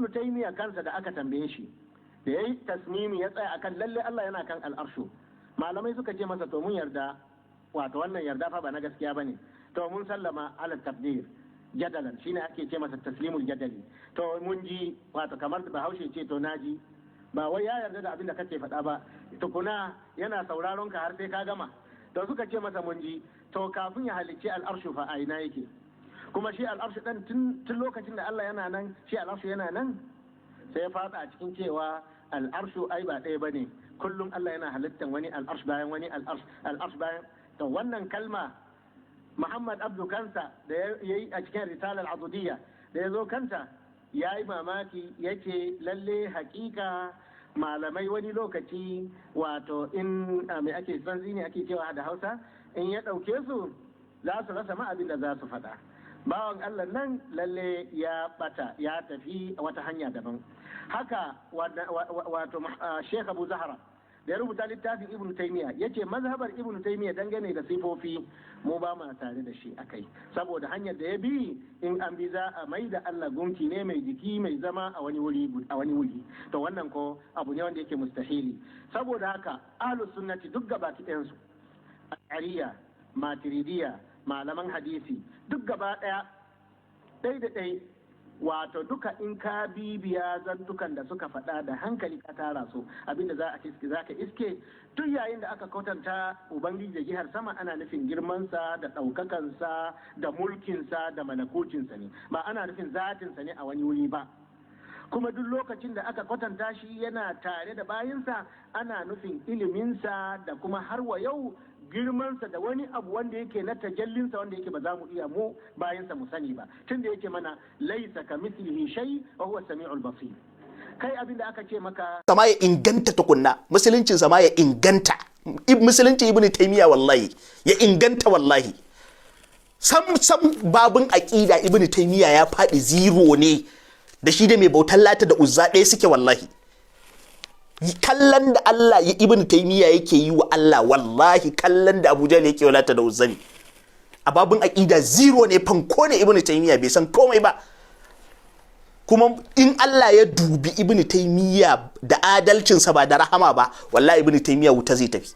Ibnu Taymiya kansa da aka tambaye shi, da yayi tasmimi, ya tsaya akan lalle Allah yana kan al'arshu, malamai suka ce masa, to mun yarda, wato wannan yarda fa ba na gaskiya bane, to mun sallama ala taqdir jadalan, shine ake ce masa taslimul jadali. To mun ji, wato kamar Bahaushe ce to naji, ba wai ya yarda da abin da kake faɗa ba tukuna, yana sauraron ka har sai ka gama. To suka ce masa, mun ji, to kafin ya halicci al'arshu fa a ina yake? Kuma shi al'arshu ɗan tun lokacin da Allah yana nan, shi al'arshu yana nan? Sai ya faɗa a cikin cewa al'arshu ai ba ɗaya bane, kullum Allah yana halittan wani al'arsh bayan wani al'arsh, al'arsh bayan. To wannan kalma Muhammad Abdu kansa da ya yi a cikin Risalar Azudiyya, da ya zo kanta ya yi mamaki, yake lalle hakika malamai wani lokaci, wato in mai ake sanzi ne ake cewa da Hausa, in ya ɗauke su za su rasa ma abin da za su faɗa. Bawan Allah nan lalle ya bata, ya tafi wata hanya daban. Haka wato Sheikh Abu Zahra da ya rubuta littafin Ibn Taymiya, yace mazhabar Ibn Taymiya dangane da sifofi mu ba ma tare da shi akai, saboda hanyar da ya bi, in an bi za a mai da Allah gunki ne mai jiki mai zama a wani wuri a wani wuri. To wannan ko abu ne wanda yake mustahili. Saboda haka ahlus sunnati duk gaba ɗayan su, ash'ariya, matiridiya, malaman hadisi, duk gaba ɗaya ɗai da ɗai, wato duka in ka bibiya zantukan da suka faɗa da hankali ka tara su, abinda za a iske, za ka iske tun yayin da aka kwatanta Ubangiji da jihar sama, ana nufin girmansa da ɗaukakansa da mulkinsa da malakucinsa ne, ba ana nufin zatinsa ne a wani wuri ba. Kuma duk lokacin da aka kwatanta shi yana tare da bayinsa, ana nufin iliminsa da kuma har wa yau girmansa da wani abu wanda yake na tajallinsa, wanda yake ba za mu iya mu bayinsa mu sani ba, tunda yake mana laisa ka mislihi shay wa huwa sami'ul basir. Kai abin da aka ce maka sama ya inganta tukunna, musuluncin sama ya inganta, musulunci Ibn Taymiya wallahi ya inganta. Wallahi sam sam, babun aqida Ibn Taymiya ya faɗi zero ne, da shi da mai bautar Lata da Uzza ɗaya suke. Wallahi kallon da Allah ya Ibn Taymiya yake yi wa Allah, wallahi kallon da Abuja ne yake wa Lata da Uzza ne. A babun aqida zero ne, fanko ne. Ibn Taymiya bai san komai ba. Kuma in Allah ya dubi Ibn Taymiya da adalcinsa, ba da rahama ba, wallahi Ibn Taymiya wuta zai tafi.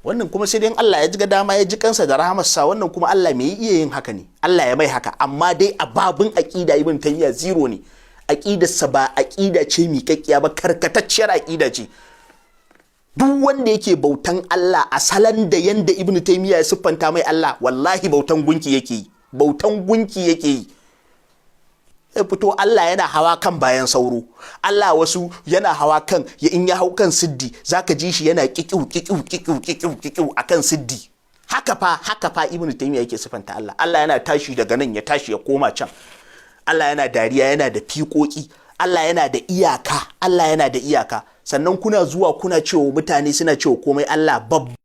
Wannan kuma sai dai in Allah ya ji ga dama ya ji kansa da rahamarsa. Wannan kuma Allah mai iya yin haka ne, Allah ya mai haka. Amma dai a babun aqida Ibn Taymiya zero ne. Aqidarsa ba aqida ce miƙaƙƙiya ba, karkatacciyar aqida ce. Duk wanda yake bautan Allah a salon da yanda Ibn Taymiya ya siffanta mai Allah, wallahi bautan gunki yake yi, bautan gunki yake yi. Ya fito Allah yana hawa kan bayan sauro, Allah wasu yana hawa kan ya, in ya hau kan siddi zaka ji shi yana kikiu kikiu kikiu kikiu kikiu akan siddi. Haka fa, haka fa Ibn Taymiya yake siffanta Allah. Allah yana tashi daga nan ya tashi ya koma can. Allah yana dariya, yana da fiƙoƙi. Allah yana da iyaka, Allah yana da iyaka. Sannan kuna zuwa kuna cewa mutane suna cewa komai Allah babba.